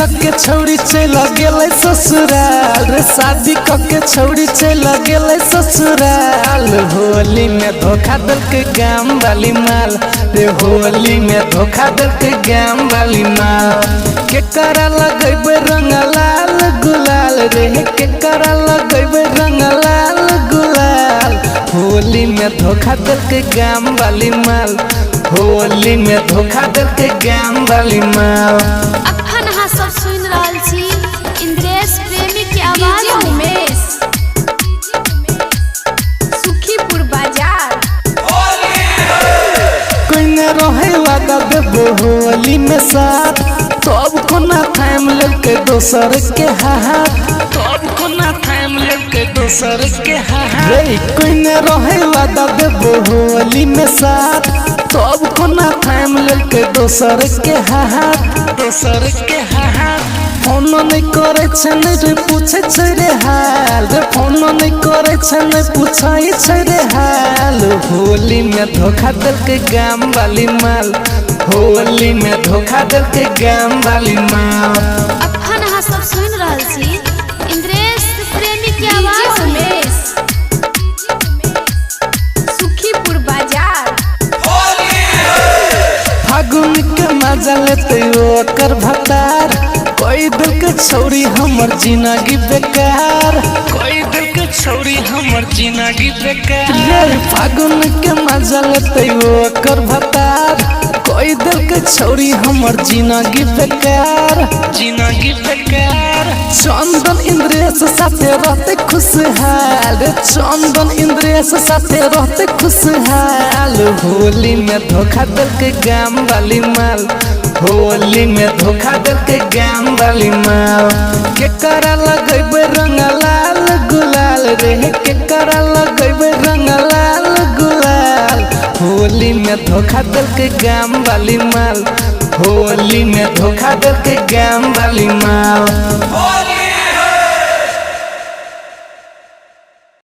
कके छौरी चल गेलै ससुराल रे, शादी कके छौरी चल गेलै ससुराल। होली में धोखा देलकै गाम वाली माल रे, होली में धोखा देलकै गाम वाली माल। केकरा लगेबै रंग लाल गुलाल रे, केकरा लगेबै रंग लाल गुलाल। होली में धोखा देलकै गाम वाली माल, होली में धोखा देलकै गाम वाली माल। अखन अहाँ सब सुनि रहल छी इंद्रेश प्रेमी के आवाज में। उमेश, सुखीपुर बाजार। कोई न रहे वादा देबो होली में साथ, तब कोना थाम लेलकै दोसर के हाथ, तब कोना थाम लेलकै दोसर के हाथ रे। कोई न रहे वादा देबो होली में साथ, तब कोना थाम लेलकै दोसर के हाथ, दोसर के हाथ। फोन नहीं करे छै नहीं रे पूछे छै रे हाल रे, फोन नहीं करे छै नहीं पूछै छै रे हाल। होली में धोखा देलकै गाम वाली माल, होली में धोखा देलकै गाम वाली माल। अखन अहाँ सब सुनि रहल छी इंद्रेश प्रेमी के आवाज में। उमेश, सुखीपुर बाजार। फागुन के मजा लेते ओकर भतार, कोई दिल के छौरी हमर जिंदगी बेकार, कोई दिल के छौरी हमर जिंदगी बेकार रे। फागुन के मजा लेते ओकर भतार, कोई दिल के छौरी हमर जिंदगी बेकार, जिंदगी बेकार। चंदन इंद्रेश साथे रहते खुशहाल रे, चंदन इंद्रेश साथे रहते खुशहाल। होली में धोखा देलकै गाम वाली माल, होली में धोखा देलकै गाम वाली माल। केकरा लगेबै रंग लाल गुलाल रे, केकरा लगेबै रंग लाल गुलाल। होली में धोखा देलकै गाम वाली माल, होली में धोखा देलकै गाम वाली माल।